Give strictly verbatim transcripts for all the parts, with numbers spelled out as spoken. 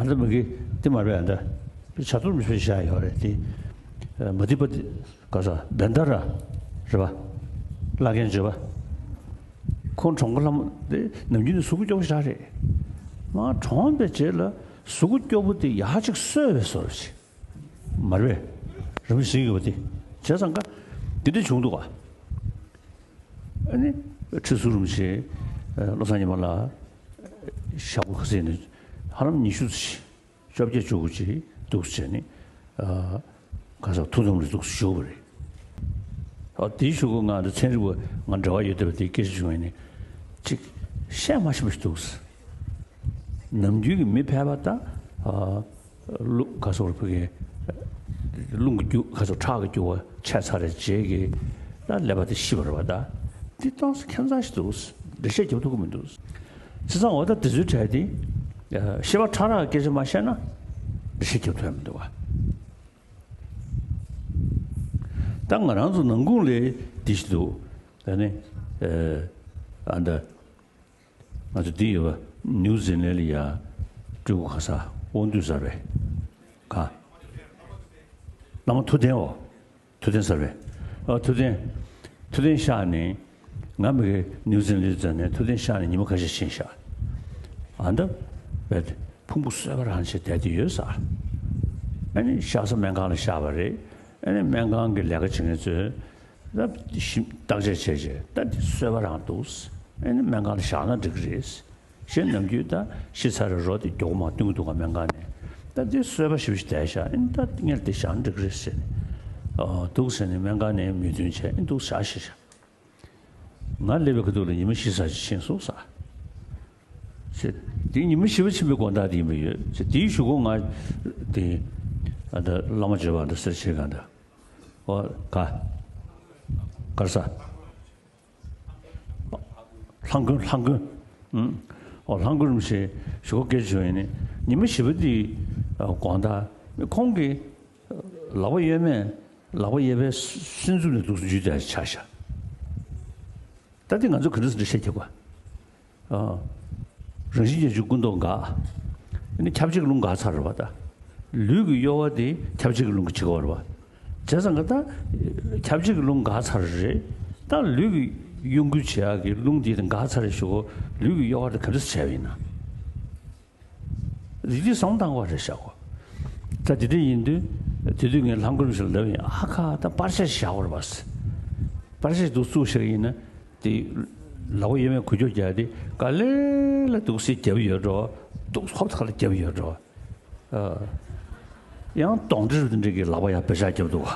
ད་མི་གི་དེ་མ་རེད་ཨ། ད་བྱ་ཐུར་མི་ཕེ་བཞག་ཡོད་རེད་དེ། མ་དི་པ་དེ་ག་ས་བན་ད་ར་རེད་པ། བླ་རྒན་བརྗོད་པ། ཁོང་གྲོང་པ་ལྷ་མོ་དེ་ནམ་རྒྱུན་དུ་གཟུགས་པོ་སྐྱོ་པོ་ཞིག་རེད། མ་གྲོངས་པའི་རྗེས་ལ་གཟུགས་པོ་སྐྱོ་པོ་དེ་ཡག་ཅིག་གསོས་པའི་བཟོ་འདྲ་ཞིག་མ་རེད་པས། རིན་པོ་ཆེ་ཟེར་གྱི་ཡོད་པ་དེ། བྱས་ཙང་ཀ་འདི་འདྲ་བྱུང་འདུག་ག་ཨ་ནི་ཁྲི་ཟུར་རིན་པོ་ཆེ་བློ་བཟང་ཉི་མ་ལགས་ཞག་པོ་ཁ་ཤས་ནས་ཧ་ལམ་ཉི་ཤུ་ཙམ་ཞིག་བཅོ་བརྒྱད་བཅུ་དགུ་ཅིག་འདུག་བྱས་ནས། ཨ། ག་ས་ཐུགས་དམ་ལ་འདུག་ཞུ་བ་རེད། ཨ། དེའི་གཞུག་གུ་ང་འདི་ཚན་རིག་པ་ང་འབྲེལ་བ་ཡོད་བསྡད་པ་དེ་སྐད་ཆ་བྱུང་བས་ནས་ཅིག་བཤད་མ་ཤེས་པ་ཞིག་འདུག་ནམ་རྒྱུན་གྱི་མི་ཕལ་པ་དང་། ཨ། རླུང་ག་ས་བར་ཕ་གི་རླུང་གི་རྒྱུ་ག་ས་ཁྲག་གི་རྒྱུ་བ་ཆད་ཚར་རེ་རྗེས་ཀྱི་ད་ཀླད་པ་དེ་ཤི་བ་རེད་པ། ད་འདི་ཏོག་ཙམ་ཁྱད་མཚར་ཞིག་འདུག་འགྲེལ་བཤད་རྒྱབ་ཐུབ་ཀྱི་མི་འདུག་བྱས་ཙང་འོ་ད་དེ་ཚོའི་གྲས་དེ། ཤེས་པ་ཕྲ་རགས་སྐད་ཆ་མ་བཤད་ན་འགྲེལ་བཤད་རྒྱབ་ཐུབ་ཡ་མི་འདུག་བ། ད་ང་རང་ཚོ་ནང་ཁུལ་ལ་འདི་ཞིག་འདུག་ད་ནི། ཨ་ད། ང་ཚོ་འདི་ཡོད་པ་ནིའུ་ཛི་ལན་ལ་ཡ་སྤྲུལ་སྐུ་ག་ས་དབང་འདུས་གསར་པའི་ག་བླ་མ་ཐུབ་བསྟན་འོ། ཐུབ་བསྟན་གསར་པས། ཨ། ཐུབ་བསྟན། ཐུབ་བསྟན་གཤེགས་ནས། ང་མི་གི་ནིའུ་ཛི་ལན་ལ་འཛུལ་ནས་ཐུབ་བསྟན་གཤེགས་ནས་ཉི་མ་ཁ་ཤས་ཕྱིན་ཤག་ཨ་ད། བས། ཕུང་པོ་གསོས་པ་རང་བྱས་བསྡད་དེ་ཡོད་ས། ཨ་ནི་གཤེགས་ས་སྨན་ཁང་ལ་གཤེགས་པ་རེད། ཨ་ནི་སྨན་ཁང་གི་ལས་ཀ་བྱེད་མཁན་ཚོས་ད་ཞིབ་བརྟག་དཔྱད་བྱས་བྱས་ད་འདི་གསོས་པ་རང་འདུག་ཨ་ནི་སྨན་ཁང་ལ་བཞག་ན་འགྲིག་གི་རེད། གཞན་ནམ་རྒྱུན་ད་ཤི་ཚར་རེ་རོ་དེ་མགྱོགས་མ་བཏུང་གི་འདུག་ག་སྨན་ཁང་ནས། ད་དེ་གསོས་པ་ཞེ་པོ་ཞིག་བསྡད་ཤག་ཨིན་ད་སྔོན་དེ་བཞག་འགྲིག་གི་རེད་ཟེར་ནས། ཨོ་འདུག་ཟེར་ནས་སྨན་ཁང་ནས་མོས་མཐུན་བྱས་ཨིན་འདུག་བཞག་ཤི་ཤག་ང་སླེབས་པའི་ཁ་ཐུག་ལ་ཉི་མ་བཞི་ཙམ་ཞིག་ཕྱིན་སོང་ཟེར། ཟེར། དེ་ཉི་མ་བཞི་པ་ཕྱིན་པའི་དགོང་དག་དེ་ཡིན་པ་ཡོད་ཟེར། དེའི་གཞུག་གུ་ང་དེ་ཨ་ད་བླ་མ་བརྗོད་པ་འདི་སེར་བྱེས་གང་འདྲ། ཨོ་ག་གར་ས། ལྷ་མགོན། ལྷ་མགོན། ཨང་། ཨོ་ལྷ་མགོན་རིན་པོ་ཆེ་ཞུ་སྐད་ཆ་ཡིན་ནི། ཉི་མ་བཞི་པ་དེའི་དགོང་དག་ཁོང་གི་ལག་པ་གཡས་མས་ལག་པ་གཡས་པའི་སེན་མཛུབ་ནས་འདུག་སེ་འཇུས་བསྡད་ཆགས་ཤག་ད་དེ་ང་ཚོ་ག་འདྲ་སེ་འགྲེལ་བཤད་རྒྱག་དགོས། ཨ། རང་བཞིན་གྱིས་རྒྱུ་ཀུན་རྟོག་འགག་ཨ་ནི་ཁྱབ་བྱེད་ཀྱི་རླུང་འགག་ཚར་བ་དང་། ལུས་ཀྱི་གཡོ་བ་དེ་ཁྱབ་བྱེད་ཀྱི་རླུང་གིས་བྱེད་ཀྱི་ཡོད་རེད་བ། བྱས་ཙང་གི་ད་ཁྱབ་བྱེད་ཀྱི་རླུང་འགག་ཚར་རེད། ད་ལུས་ཀྱི་གཡོ་འགུལ་བྱེད་ཡག་གི་རླུང་དེ་དེ་འགག་ཚར་རེད་ཞུ་གོ། ལུས་ཀྱི་གཡོ་བ་དེ་ག་འདྲ་སེ་བྱས་པ་ཡིན་ན། རིགས་དེ་བསམ་བློ་བཏང་དགོས་རེད་ཤག་གོ། ད་དེ་འདྲ་ཡིན་དུས་དེ་དུས་ངས་ལྷ་མགོན་རིན་པོ་ཆེ་ལ་ལབ་ཡིན། ཨ་ཁ་ད་པར་ཆས་བཞག་དགོས་རེད་བ། པར་ཆས་འདུག་བཙུགས་བཞག་ཡིན་ན། དེ་ལག་པ་གཡས་མས་འགུལ་སྐྱོད་རྒྱག་དེ་ག་ལེ་ལ་འདུག་སེ་རྒྱབ་ཡོད་འགྲོ། འདུག་ཧོབ་ཐག་ལ་རྒྱབ་ཡོད་འགྲོ། ཨ། ཡང་གདོན་འདྲེ་རུ་དེ་འདྲ་གི་ལག་པ་ཡང་བེ་ཤག་རྒྱབ་འདུག་ག་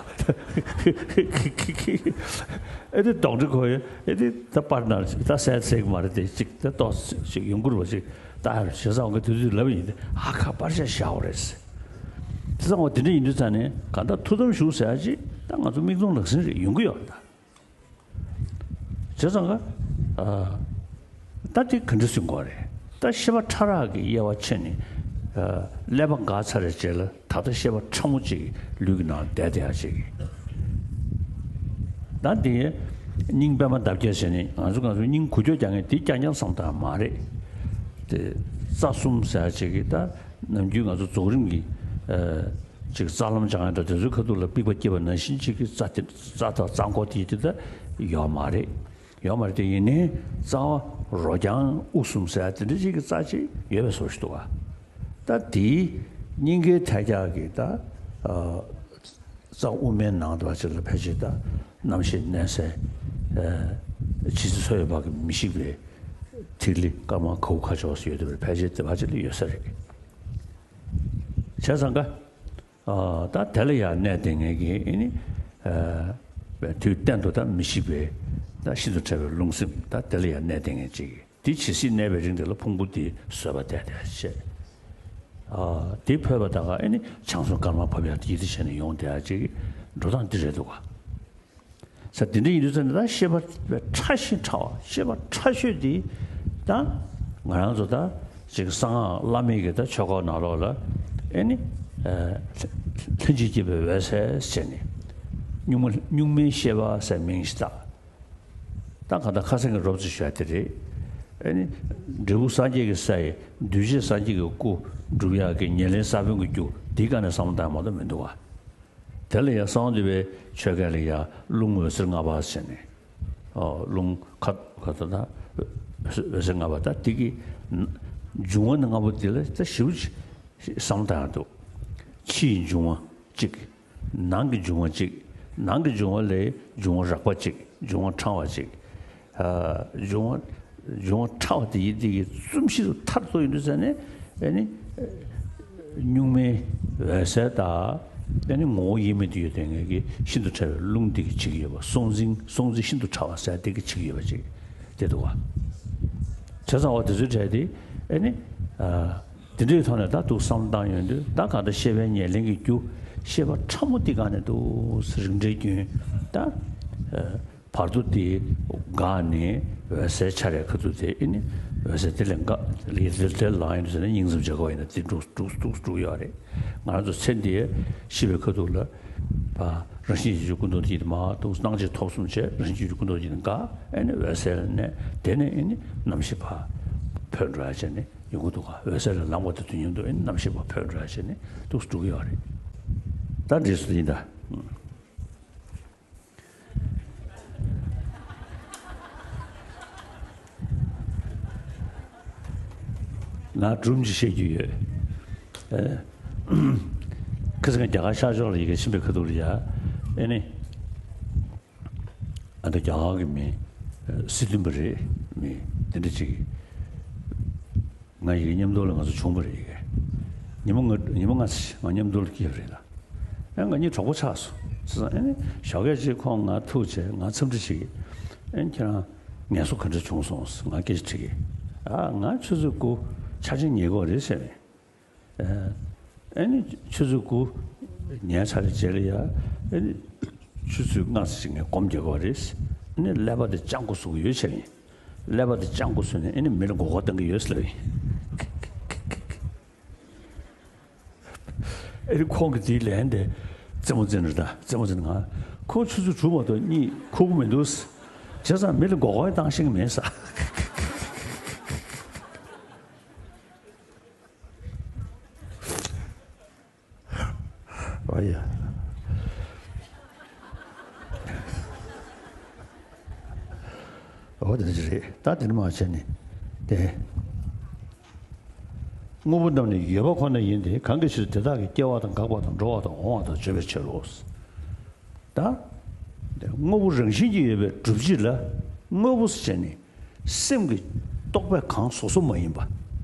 ཨེ་དེ་གདོན་འདྲེ་ཁོ་ཡོད་ཨེ་དེ་ད་པར་ན་ད་སད་སད་གི་མ་རེད་དེ་ཅིག་ད་ཏོག་ཅིག་ཡོང་གི་རེད་བ་ཅིག་ད་ཧ་ཞེ་ས་འོང་གི་དུས་དུས་ལབ་ཡིན་དེ་ཧ་ཁ་པར་ཤ་བཞག་འོ་རེད། དེ་ཚང་བ་དེ་འདྲ་ཡིན་དུས་ཙང་ནས་ག་ད་ཐུགས་དམ་བཞུགས་ཟེར་ཡ་ཅིག་ད་ང་ཚོ་མིག་མཐོང་ལག་ཟིན་རེད་ཡོང་གི་ཡོད་རེད་ད། བྱས་ཙང་ག་ཨ། ད་དེ་ག་འདྲ་སེ་དགོས་རེད། ད་ཤེས་པ་ཕྲ་རགས་ཀྱི་དབྱེ་བ་ཕྱེ་ནས། ཨ། ཀླད་པ་འགག་ཚར་བའི་རྗེས་ལ་ད་ལྟ་ཤེས་པ་ཕྲ་མོ་གཅིག་ལུས་ཀྱི་ནང་བསྡད་བསྡད་ཡ་ཅིག་ད་དེ་སྙིང་པད་མ་འདབ་བརྒྱ་བྱས་ནས་ང་ཚོ་ང་ཚོ་སྙིང་འགུལ་སྐྱོད་རྒྱག་མཁན་དེ་རྐྱང་རྐྱང་བསམ་བཏང་མ་རེད། དེ་རྩ་གསུམ་ཟེར་ཡ་ཅིག་གི་ད་ནམ་རྒྱུན་ང་ཚོ་རྫོགས་རིམ་གྱི། ཨ། ཅིག་རྩ་ལམ་སྦྱང་ཡ་འདྲ་དེ་ཚོའི་ཁ་ཐུག་ལ་པིག་པ་སྐྱེས་པ་ནང་བཞིན་ཅིག་གི་རྩ་དེ་རྩ་དང་རྩ་འགོ་དེ་དེ་ད་ཡོད་མ་རེད། ཡོད་མ་རེད་དེ་ཡིན་ནའི་རྩ་བ་རོ་རྐྱང་དབུགས་གསུམ་ཟེར་ཡ་དེ་འདྲ་ཅིག་གི་རྩ་ཅིག་ཡོད་པའི་བཟོ་ཞིག་འདུག་ག་ད་དེའི་སྙིང་གའི་ཐལ་རྒྱག་གི་ད། ཨ། རྩ་དབུ་མའི་ནང་དུ་བ་ཅིག་ལ་ཕལ་ཆེར་ད་རྣམ་ཤེས་མནན་སའི། ཨ། ཇི་སྲིད་འཚོ་ཡི་བར་གྱི་མི་ཤིགས་པའི་ཐིག་ལེ་དཀར་དམར་ག་འུ་ཁ་ཕྱོགས་སུ་ཡོད་དེ་བས་ཕལ་ཆེར་དེ་བ་ཅིག་ལ་ཡོད་ས་རེད། བྱས་ཙང་ག་ཨ། ད་དེ་ལ་ཡང་གནས་བསྡད་མཁན་གྱི་ཨེ་ནི། ཨ། དུས་གཏན་དུ་ད་མི་ཤིགས་པའི་ད་ཤིན་ཏུ་ཕྲ་བའི་རླུང་སེམས་ད་དེ་ལ་ཡང་གནས་བསྡད་མཁན་ཅིག་གིས་དེ་ཇི་སྲིད་གནས་པའི་རིང་དེ་ལ་ཕུང་པོ་དེ་བཟོད་པ་དེ་དེ་བྱས། ཨ། དེ་ཕོད་པ་ད་ག་ཨེ་ནི་བྱང་སེམས་དཀར་དམར་ཕབ་ཡག་དེ་ཡིད་དུ་བྱས་ནས་ཡོང་བསྡད་ཡག་ཅིག་གི་འགྲོ་སྟངས་འདི་རེད་འདུག་ག་ས་དེ་འདྲ་ཡིན་དུས་ཙང་ནས་ད་ཤེས་པ་ཕྲ་ཞིང་ཕྲ་བ་ཤེས་པ་ཕྲ་ཤོས་དེ་ད་ང་རང་ཚོ་ད་ཅིག་གསང་སྔགས་བླ་མེད་ཀྱི་ད་ཆོས་སྐོར་ནང་ལོགས་ལ་ཨེ་ནི། ཨ། ལྷན་ཅིག་སྐྱེས་པའི་འོད་གསལ་ཟེར་ནས་གཉུག་མ་གཉུག་མའི་ཤེས་པ་ཟེར་མིང་ཞིག་བཏགས། ད་གང་ལྟར་ཁ་སང་གི་རོབ་ཙམ་ཞུ་ཡ་དེ་རེད། ཨ་ནི་འབྲས་བུ་སངས་རྒྱས་ཀྱི་ས་ཡི་འདུས་བྱས་སངས་རྒྱས་ཀྱི་སྐུ་སྒྲུབ་ཡག་གི་ཉེར་ལེན་ས་བོན་གྱི་རྒྱུ་དེའི་སྒང་ནས་བསམ་བློ་བཏང་ཡག་མ་གཏོགས་མི་འདུག་བ། དེ་ལ་ཡང་གསང་བ་འདུས་པའི་ཆོས་སྐད་ལ་ཡང་རླུང་འོད་ཟེར་ལྔ་པ་ཟེར་ནས། ཨོ། རླུང་ཁ་ཁ་ད་ད་འོད་ཟེར་ལྔ་པ་ད་དེ་གི་འབྱུང་བ་ནི་ལྔ་པོ་དེ་ལ་ད་ཞིབ་ཅིག་བསམ་བློ་བཏང་ཡག་འདུག། ཕྱི་ཡི་འབྱུང་བ་གཅིག། ནང་གི་འབྱུང་བ་གཅིག། ནང་གི་འབྱུང་བ་ལས་འབྱུང་བ་རགས་པ་གཅིག། འབྱུང་བ་ཕྲ་བ་གཅིག། ཨ། འབྱུང་བ་འབྱུང་བ་ཕྲ་བ་དེ་ཡི་དེ་གི་རྩོམ་གཞི་རུ་མཐར་གཏུགས་ཡོང་དུས་ཙ་ནས། ཨ་ནི་གཉུག་མའི་འོད་གསལ་དང་། ཨ་ནི་ངོ་བོ་དབྱེར་མེད་དུ་ཡོད་དེ་ངེས་ཀྱི་ཤིན་ཏུ་ཕྲ་བའི་རླུང་དེ་གིས་བྱེད་ཀྱི་ཡོད་པ། སྲོག་འཛིན་སྲོག་འཛིན་ཤིན་ཏུ་ཕྲ་བ་ཟེར་དེ་གིས་བྱེད་ཀྱི་ཡོད་པ་ཅིག་དེ་འདུག་བ། བྱས་ཙང་བ་དེ་ཚོའི་གྲས་དེ། ཨ་ནི། ཨ། དེ་འདྲའི་ཐོག་ནས་ད་འདུག་བསམ་བློ་བཏང་ཡོང་དུས་ད་གང་ལྟར་ཤེས་པའི་ཉེར་ལེན་གྱི་རྒྱུ། ཤེས་པ་ཕྲ་མོ་དེ་སྒང་ནས་འདུག་རིགས་འགྲེའི་རྒྱུན་ད། ཨ། བར་དོ་དེ་འགགས་ནས་འོད་གསལ་འཆར་བའི་ཁ་ཐུག་དེ། ཨ་ནི་འོད་གསལ་དེ་ལས་འགགས་ལས་དེ་ལས་ལངས་ཡོང་དུས་ཙ་ནས་སྙིང་ཙམ་བྱེད་དགོས་ཡིན་ན་དེ་འགྲུབ་འགྲུབ་འགྲུབ་འགྲུབ་ཡོད་རེད། ང་རང་ཚོ་ཚེ་འདིའི་ཤེས་པའི་ཁ་ཐུག་ལ། ཨ། རང་བཞིན་གྱིས་སྐུ་མདོག་གཅིག་ཏུ་མ་འདུག། སྣང་མཆེད་ཐོབ་གསུམ་བྱས། རང་བཞིན་གྱིས་སྐུ་མདོག་གཅིག་ཏུ་འགགས། ཨ་ནི་འོད་གསལ་ནས་དེ་ནས་ཨ་ནི་རྣམ་ཤེས་ཕར་འཕོས་འགྲོ་ཡག་བྱས་ནས་ཡོང་གི་འདུག་ག། འོད་གསལ་ལས་ལངས་པ་དེ་དུས་མཉམ་དུ་ཨ་ནི་རྣམ་ཤེས་ཕར་འཕོས་འགྲོ་ཡག་བྱས་ནས་འདུག་སེ་འགྲུབ་ཀྱི་ཡོད་རེད། ད་འགྲིག་སོང་ཡིན་ད། ང་སྒྲུང་ཅིག་བཤད་རྒྱུ་ཡོད། ཨེ། ཁ་སང་རྒྱ་གར་ཤར་ཕྱོགས་ལ་ཡི་གེ་ཕྱིན་པའི་ཁ་ཐུག་ལ་ཡ། ཨེ་ནི། ཨ། ད་རྒྱ་གར་གྱི་མི། ཨེ། སྲིད་དོན་པ་རེད། མི་དེ་འདྲ་ཅིག། ང་ཡི་གེ་མཉམ་དུ་ལ་ང་ཚོ་བྱུང་བ་རེད། ཡི་གེ་ཉི་མ་ལྔ་ཉི་མ་ལྔ་ཙམ་ང་མཉམ་དུ་ལ་སྐྱེས་པ་རེད་ལ། ཨེ། ང་གཉིས་གྲོགས་པོ་ཆགས་སོང་ཟེར་སོང་། ཨེ་ནི་ཞོགས་ཀས་ཅིག་ཁོང་ང་ཐུག་བྱས་ང་འཚམས་འདྲི་བྱེད་ཀྱི། ཨེ་ནི་ཁྱེད་རང་ངལ་གསོ་ག་འདྲ་བྱུང་སོང་ཟེར་ང་སྐད་ཆ་དྲིས་ཀྱི། ཨ། ང་ཆུ་ཚོད་དགུ་ཆ་ཆེན་ཉལ་དགོས་རེད་ཟེར་ནས། ཨ་ནི་ཆུ་ཚོད་དགུ་ཉལ་ཚར་བའི་རྗེས་ལ་ཡ། ཨ་ནི་ཆུ་ཚོད་ལྔ་ཙམ་ཞིག་ངས་སྒོམ་རྒྱག་དགོས་རེད། ཨ་ནི་ཀླད་པ་དེ་སྤྱང་ཀོ་བཟོ་གི་ཡོད་བྱས་ཡིན། ཀླད་པ་དེ་སྤྱང་ཀོ་བཟོས་ནས་ཨ་ནི་མི་ལ་མགོ་སྐོར་བཏང་གི་ཡོད་ཟེར་ལབ་ཡིན། ཨ་ནི་ཁོང་གིས་དེའི་ལན་དེ་རྩེད་མོ་རྩེ་ནི་རེད་ད། རྩེད་མོ་རྩེ་ནི་ང་ཁོ་ཆུ་ཚོད་དྲུག་མ་གཏོགས་གཉིད་ཁུག་གི་མི་འདུག། བྱས་ཙང་མི་ལ་མགོ་སྐོར་བཏང་ཤེས་ཀྱི་མེད་ཟེར། ཨོ་ཡ། འོ་དེ་འདྲ་ཅིག་རེད། ད་དེ་འདྲ་མ་བྱས་ནས་དེ། དངོས་པོ་རྣམས་ནི་ཡོད་པ་ཁོ་ན་ཡིན་ཏེ། གང་གི་ཕྱིར་དེ་དག་གི་སྐྱེ་བ་དང་འགག་པ་དང་འགྲོ་བ་དང་འོང་བ་དང་བརྗོད་པའི་ཕྱིར་རོ། ད་དངོས་པོ་རང་བཞིན་གྱིས་ཡོད་པའི་སྒྲུབ་བྱེད་ལ་དངོས་པོ་ཟེར་བྱས་ནས་སེམས་ཀྱི་རྟོག་པས་གང་སོ་སོ་མ་ཡིན་པ་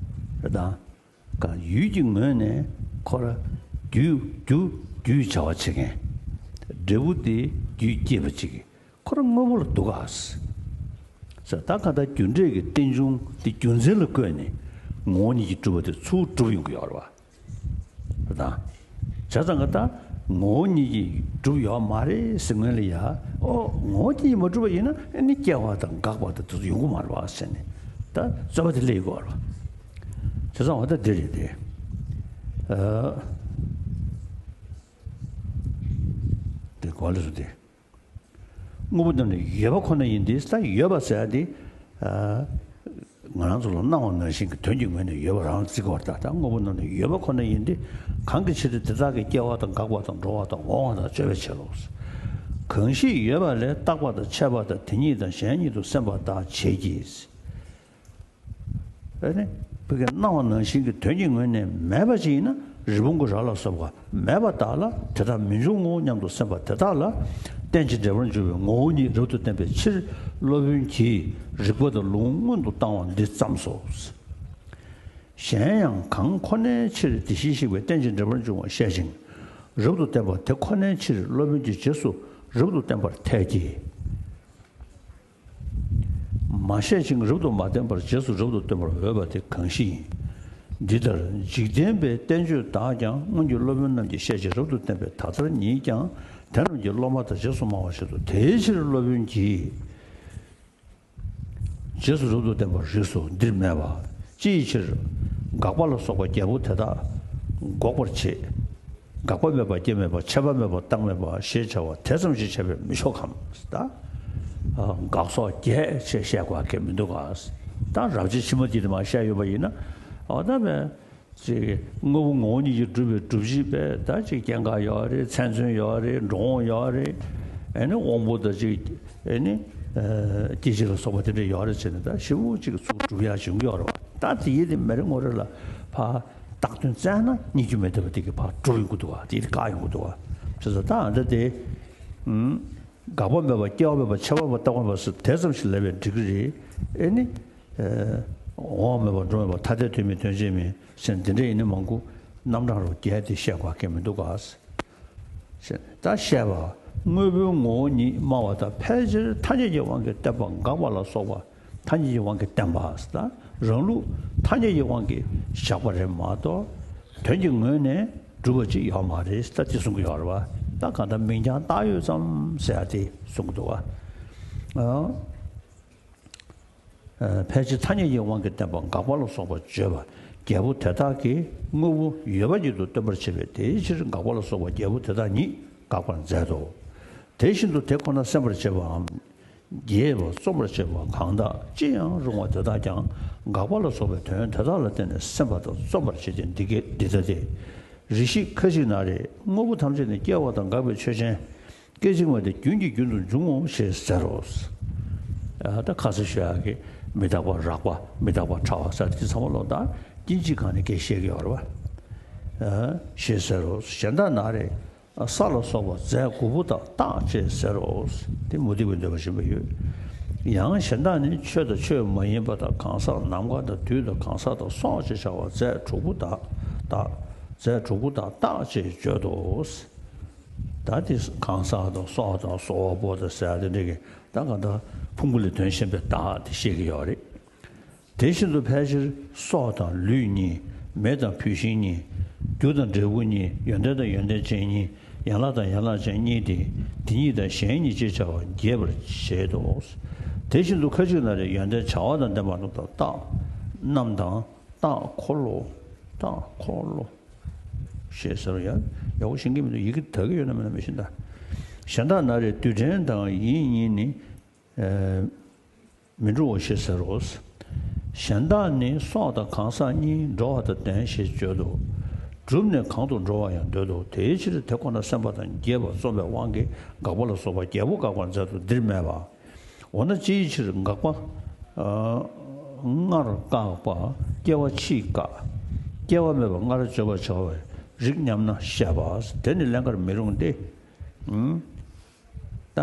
རེད་ད། གང་ཡུལ་གྱི་ངོས་ནས་ཁོ་ར་རྒྱུ་རྒྱུ་རྒྱུའི་བྱ་བ་བྱེད་མཁན། འབྲས་བུ་དེ་རྒྱུས་སྐྱེས་པ་ཅིག་གིས་ཁོ་ར་དངོས་པོ་ལ་འདུག་ག་ཟེར། ད་གང་ལྟར་རྒྱུ་འབྲས་ཀྱི་རྟེན་འབྱུང་དེ་རྒྱུ་མཚན་ལ་བཀོད་ནས་ངོ་བོ་ཉིད་ཀྱིས་གྲུབ་པ་དེ་ཚུར་གྲུབ་ཡོང་གི་ཡོད་རེད་བ། རེད་ད། བྱས་ཙང་ག་ད་ངོ་བོ་ཉིད་ཀྱིས་གྲུབ་ཡོད་མ་རེད་ཟེར་སྔོན་ལ་ཡ། ཨོ། ངོ་བོ་ཉིད་ཀྱིས་མ་གྲུབ་པ་ཡིན་ན་ཨ་ནི་སྐྱེ་བ་དང་འགག་པ་དང་དེ་ཚོ་ཡོང་གི་མ་རེད་བ་ཟེར་ནས་ད་རྩོད་པ་དེ་སླེབས་ཡོང་གི་ཡོད་རེད་བ། བྱས་ཙང་འོ་ད་འདི་རེད་དེ། ཨ། དེ་གོ་ལ་སོང་དེ། དངོས་པོ་རྣམས་ནི་ཡོད་པ་ཁོ་ན་ཡིན་ཏེ། ད་ཡོད་པ་ཟེར་ཡ་དེ། ཨ། ང་རང་ཚོ་ལ་སྣང་བ་ནང་བཞིན་གྱི་དོན་གྱི་ངོས་ནས་ཡོད་པ་རང་བརྩི་དགོས་པ་རེད་ད། ད་དངོས་པོ་རྣམས་ནི་ཡོད་པ་ཁོ་ན་ཡིན་ཏེ། གང་གི་ཕྱིར་དེ་དག་གི་སྐྱེ་བ་དང་འགག་པ་དང་འགྲོ་བ་དང་འོང་བ་དང་བརྗོད་པའི་ཕྱིར་རོ། གང་ཞིག་ཡོད་པ་ལས་རྟག་པ་དང་ཆད་པ་དང་དེ་ཉིད་དང་གཞན་ཉིད་དུ་སེམས་པ་དག་བྱེད་ཀྱི། ཨ་ནི་བོད་ཀྱི་སྣང་བ་ནང་བཞིན་གྱི་དོན་གྱི་ངོས་ནས་མེད་པ་ཅིག་ཡིན་ན། རི་བོང་གི་རྭ་ལ་སོགས་པ་མེད་པ་དག་ལ་དེ་དག་མི་འབྱུང་ངོ་སྙམ་དུ་སེམས་པ་དེ་དག་ལ། རྟེན་ཅིང་འབྲེལ་པར་འབྱུང་བའི་ངོ་བོ་ཉིད་རབ་ཏུ་བསྟན་པའི་ཕྱིར་སློབ་དཔོན་གྱིས་རིགས་པ་དང་ལུང་སྔོན་དུ་བཏང་བ་འདི་བརྩམས་སོ། གཞན་ཡང་གང་ཁོ་ནའི་ཕྱིར་དེ་བཞིན་གཤེགས་པའི་རྟེན་ཅིང་འབྲེལ་པར་འབྱུང་བ་བཤད་ཅིང་རབ་ཏུ་བསྟན་པ་དེ་ཁོ་ནའི་ཕྱིར་སློབ་དཔོན་གྱིས་རྗེས་སུ་རབ་ཏུ་བསྟན་པར་ཐལ་གྱི། མ་བཤད་ཅིང་རབ་ཏུ་མ་བསྟན་པར་རྗེས་སུ་རབ་ཏུ་བསྟན་པར་འོས་པ་དེ་གང་ཞིག་ཡིན། འདི་ལྟར་འཇིག་རྟེན་པའི་བསྟན་བཅོས་དག་ཀྱང་སྔོན་གྱི་སློབ་དཔོན་རྣམས་ཀྱིས་བཤད་ཅིང་རབ་ཏུ་བསྟན་པས་ད་ལྟར་ཉིད་ཀྱང་དེ་རྣམས་ཀྱི་སློབ་མ་དང་རྗེས་སུ་སྨྲ་བ་ཞིག་ཏུ། དེའི་ཕྱིར་སློབ་དཔོན་གྱིས། རྗེས་སུ་རབ་ཏུ་བསྟན་པར་རིགས་སུ་འདིར་སྨྲས་པ། ཅི་ཡི་ཕྱིར། འགག་པ་ལ་སོགས་པ་བརྒྱད་པོ་དེ་དག་འགོག་པར་བྱེད། འགག་པ་མེད་པ་སྐྱེ་མེད་པ་ཆད་པ་མེད་པ་རྟག་མེད་པ་ཞེས་བྱ་བ་དེ་ཙམ་ཞིག་བྱས་པས་མི་ཆོག་གམ། ད། ཨ། འགག་སོགས་བརྒྱད་ཅེས་བཤད་དགོས་གལ་མི་འདུག་ག། ད་རབ་བྱེད་ཕྱི་མ་དེ་དེ་མ་བཤད་ཡོད་པ་ཡིན་ན། འོ་ད་བས། ཅིག་དངོས་པོ་ངོ་བོ་ཉིད་ཀྱིས་གྲུབ་པའི་སྒྲུབ་བྱེད་པས་ད་ཅིག་སྐྱེ་འགག་ཡོད་རེད། མཚན་མཚོན་ཡོད་རེད། འགྲོ་འོང་ཡོད་རེད། ཨེ་ནི་དབང་པོ་དང་ཅིག་ཨེ་ནི་སྐྱེ་མཆེད་ལ་སོགས་པ་དེ་འདྲ་ཡོད་རེད་ཟེར་ནས། ད་ཞིབ་པོ་ཅིག་ཚུར་སྒྲུབ་ཡག་བྱུང་གི་ཡོད་རེད་བ། ད་དེ་ཡིན་དེ་མེ་རི་ངོ་རེ་ལ་ཕ་བཏགས་དོན་བཙལ་ན་རྙེད་རྒྱུ་མེད་བསྡད་པ་དེ་གི་ཕ་གྲུབ་ཡོང་གི་འདུག་བ། དེ་ཡིན་དེ་བཀག་ཡོང་གི་འདུག་བ། བྱས་ཙང་ད་ཨ་འདྲ་དེ། ཨུམ། འགག་པ་མེད་པ། སྐྱེ་བ་མེད་པ། ཆགས་པ་མེད་པ། རྟོག་པ་མེད་པ་ཟེར་དེ་ཙམ་ཞིག་ལབ་པའི་འགྲིག་གི་རེད། ཨེ་ནི། འོང་བ་མེད་པ། འགྲོ་མེད་པ། ཐ་དད་དོན་མིན་དོན་གཅིག་མིན་ཟེར་འདི་འདྲ་ཡིན་ན་མང་པོ་རྣམ་གྲངས་རུ་རྒྱས་ཏེ་བཤད་དགོས་མཁན་མི་འདུག་ག་ཟེར། ད་བཤད་པ། དངོས་པོའི་ངོ་བོ་ཉིད་སྨྲ་བ་དང་། ཕལ་ཆེར་ཐ་སྙད་ཀྱི་དབང་གིས་བསྟན་པ་འགག་པ་ལ་སོགས་པ། ཐ་སྙད་ཀྱི་དབང་གིས་བསྟན་པ་ཟེར། ད་རང་ལུགས་ཐ་སྙད་ཀྱི་དབང་གིས་བཞག་པ་རེད་མ་གཏོགས། དོན་གྱི་ངོས་ནས་གྲུབ་པ་ཅིག་ཡོད་མ་རེད་ཟེར་ད་དེ་གསུང་གི་ཡོད་རེད་བ། ད་གང་ལྟར་མིང་རྐྱང་བཏགས་ཡོད་ཙམ་ཟེར་ཡ་དེ་གསུང་གི་འདུག་བ། ཨ། ཨ། ཕལ་ཆེར་ཐ་སྙད་ཀྱི་དབང་གིས་བསྟན་པ་འགག་པ་ལ་སོགས་པ་བརྗོད་པ། རྒྱལ་པོ་དེ་དག་གིས་དངོས་པོ་ཡོད་པ་ཉིད་དུ་སྟོན་པར་བྱེད་པས། དེའི་ཕྱིར་འགག་པ་ལ་སོགས་པ་རྒྱལ་པོ་དེ་དག་ཉིད་དགག་པར་མཛད་དོ། དེ་བཞིན་དུ་དེ་ཁོ་ན་སེམས་པར་བྱེད་པའམ། རྒྱས་པ་རྩོམ་པར་བྱེད་པ་གང་དག་ཅི་ཡང་རུང་བ་དེ་དག་ཀྱང་འགག་པ་ལ་སོགས་པའི་དོན་དེ་དག་ལ་བརྟེན་ནས་སེམས་པ་དང་རྩོམ་པར་བྱེད་ཅིང་། འདི་སྐད་འདི་ལྟ་སྟེ། རེ་ཞིག་ཁ་ཅིག་ན་རེ། དངོས་པོ་ཐམས་ཅད་ནི་སྐྱེ་བ་དང་འགག་པའི་ཆོས་ཅན། སྐད་ཅིག་མ་དེ་རྒྱུན་གྱི་རྒྱུན་དུ་འབྱུང་ངོ་ཞེས་ཟེར་རོ། ཨ། ད་ཁ་སང་ཞུ་ཡག་གི་མི་རྟག་པ་རགས་པ། མི་རྟག་པ་ཕྲ་བ་ཟེར་དེ་ཚང་མ་ལོ་ད་སྐྱེ་འཇིག་གང་ནས་སྐད་བཤད་ཀྱི་ཡོད་རེད་བ། ཨ། ཞེས་ཟེར་རོ། གཞན་དག་ན་རེ། ས་ལ་སོགས་པ་རྫས་དགུ་པོ་དག་རྟག་ཅེས་ཟེར་རོ། དེ་མུ་སྟེགས་པའི་འདོད་པ་བཞིན་པ་ཡོད། ཡང་གཞན་དག་ནི་ཆོས་དང་ཆོས་མ་ཡིན་པ་དང་། གང་ཟག་ནམ་མཁའ་དང་དུས་དང་གང་ཟག་དང་སོགས་ཅེས་བྱ་བ་རྫས་དྲུག་པོ་དག་དག་རྫས་དྲུག་པོ་དག་རྟག་ཅེས་བརྗོད་དོ། ད་དེ་གང་ཟག་དང་སོགས་དང་སོག་པོ་དང་ཟེར་དེ་འདྲ་གི་ད་གང་ལྟར་ཕུང་པོ་ལས་དོན་གཞན་པའི་བདག་དེ་བཤད་ཀྱི་ཡོད་རེད། དེ་བཞིན་དུ་ཕལ་ཆེར་སྲོག་དང་ལུས་གཉིས། མེ་དང་བུད་ཤིང་གཉིས། རྒྱུ་དང་འབྲས་བུ་གཉིས། ཡོན་ཏན་དང་ཡོན་ཏན་ཅན་གཉིས། ཡན་ལག་དང་ཡན་ལག་ཅན་གཉིས་ཏེ། དེ་གཉིས་དང་གཞན་གཉིས་ཅེས་བྱ་བ་རྒྱས་པར་བྱེད་དོ། དེ་བཞིན་དུ་ཁ་ཅིག་ན་རེ། ཡོན་ཏན་བྱ་བ་དང་ལྡན་པ་རྣམས་དང་། རྟགས་རྣམས་དང་། རྟགས་འཁོར་ལོ། རྟགས་འཁོར་ལོ། ཞེས་ཟེར་ཡང་ཡག་པོ་ཤེས་ཀྱི་མི་འདུག་ཡི་གེ་དག་གི་ཡོད་ན་མེད་ན་མི་ཤེས་ད། གཞན་དག་ན་རེ། རྡུལ་ཕྲན་དང་ཡིད་གཉིས་ནི། ཨ། མི་འགྲོའོ་ཞེས་ཟེར་རོ། གཞན་དག་ནི་སྲོག་དང་གང་ཟག་གཉིས། འགྲོ་བ་དང་ལྡན་ཞེས་བརྗོད་དོ། གྲུབ་ནས་གང་དུ་འགྲོ་བར་ཡང་འདོད་དོ། དེའི་ཕྱིར་དེ་ཁོ་ན་སེམས་པ་དང་རྒྱས་པར་རྩོམ་པའི་དབང་གིས་འགག་པ་ལ་སོགས་པ་རྒྱལ་པོ་བཀག་པར་མཛད་དོ། འདིར་སྨྲས་པ། འོ་ན་ཅིའི་ཕྱིར་འགག་པ་ཨ་སྔར་བཀག་པ། སྐྱེ་བ་ཕྱིས་བཀག་སྐྱེ་བ་མེད་པ་སྔར་བརྗོད་པར་བྱ་བའི་རིགས་སྙམ་ན་བཤད་པ། དེ་ནི་ལན་འགར་མི་རུང་སྟེ། ཨུམ། ད།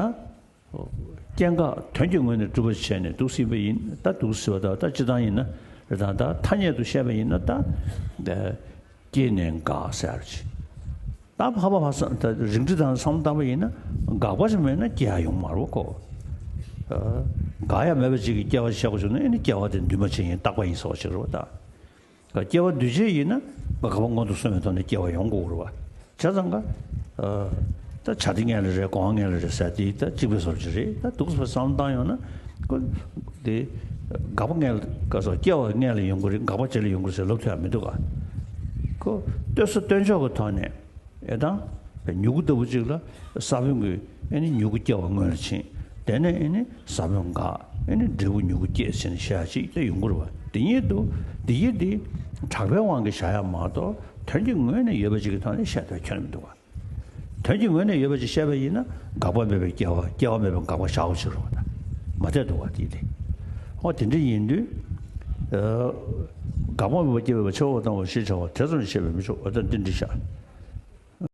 སྐྱེ་འགག་དོན་གྱི་ངོས་ནས་སྒྲུབ་པར་བྱས་ནས་འདུག་སྲིད་པ་ཡིན། ད་འདུག་སྲིད་པ་ད་ད་སྤྱིར་བཏང་ཡིན་ན། རེད་ད་ད་ཐ་སྙད་དུ་བཤད་པ་ཡིན་ན་ད། སྐྱེས་ནས་འགག་ཟེར་ཅིག་ད་ཕ་བ་བ་ས་ད་རིགས་འགྲེ་དང་བསམ་བློ་བཏང་པ་ཡིན་ན། འགག་པ་ཞིག་མེད་ན་སྐྱེ་ཡ་ཡོང་མ་རེད་གོ། འགག་ཡ་མེད་པ་ཅིག་གི་སྐྱེ་བ་ཞིག་བྱས་པ་བྱུང་ན་ཨེ་ནི་སྐྱེ་བ་དེ་འདུས་མ་བྱས་ཡིན། རྟག་པ་ཡིན་ཟེར་བ་ཞིག་རེད་བ་ད། སྐྱེ་བ་འདུས་བྱས་ཡིན་ན་འགག་པ་མངོན་དུ་སུམ་པའི་ཐོག་ནས་སྐྱེ་བ་ཡོང་དགོས་རེད་བ། བྱས་ཙང་ཀ་ད་བྱ་དེ་སྔོན་ལ་རེད། གོང་སྔོན་ལ་རེད་ཟེར་དེ་ད་གཅིག་པའི་བཟོ་ཅིག་རེད། ད་འདུག་སེ་བསམ་བློ་བཏང་ཡོང་ན་ཁོ་དེ་འགག་པ་སྔོན་ལ་ག་སོ་སྐྱེ་བ་སྔོན་ལ་ཡོང་གི་རེད། འགག་པ་རྗེས་ལ་ཡོང་གི་རེད་ཟེར་ལབ་ཐུབ་ཡ་མི་འདུག་ག་ཁོ་ལྟོས་ས་ལྟོས་འཇོག་གི་ཐོག་ནས། ཨེ་དང་། མྱུ་གུ་ལྟ་བུ་གཅིག་ལ་ས་བོན་གྱི་ཨེ་ནི་མྱུ་གུ་སྐྱེ་བ་སྔོན་ལ་ཕྱིན། དེ་ནས་ཨེ་ནི་ས་བོན་འགག་ཨེ་ནི་འབྲས་བུ་མྱུ་གུ་སྐྱེས་ཟེར་ནས་བཤད་ཡ་ཅིག་ད་ཡོང་གི་རེད་བ། དེ་ཉིད་དུ་འདི་ཡིན་དེ་གྲགས་པའི་དབང་གིས་བཞག་ཡ་མ་གཏོགས་དོན་གྱི་ངོས་ནས་ཡོད་པ་ཅིག་གི་ཐོག་ནས་བཤད་ཐུབ་ཁྱོན་ནས་མི་འདུག་བ། དོན་གྱི་ངོས་ནས་ཡོད་པ་ཅིག་བཤད་པ་ཡིན་ན་འགག་པ་མེད་པའི་སྐྱེ་བ། སྐྱེ་བ་མེད་པའི་འགག་པ་བཞག་དགོས་ཕྱིར་རོ། མ་བསྡད་འདུག་བ་དེ་དེ། ཨོ་དེ་འདྲ་ཡིན་དུས། ཨ། འགག་པ་མེད་པ་སྐྱེ་བ་ཆེ་བ་དང་བ་ཞེས་བྱ་བ་དེ་ཙམ་བཤད་པས་མི་ཆོག་འོ་ད་འདི་འདྲ་བཞག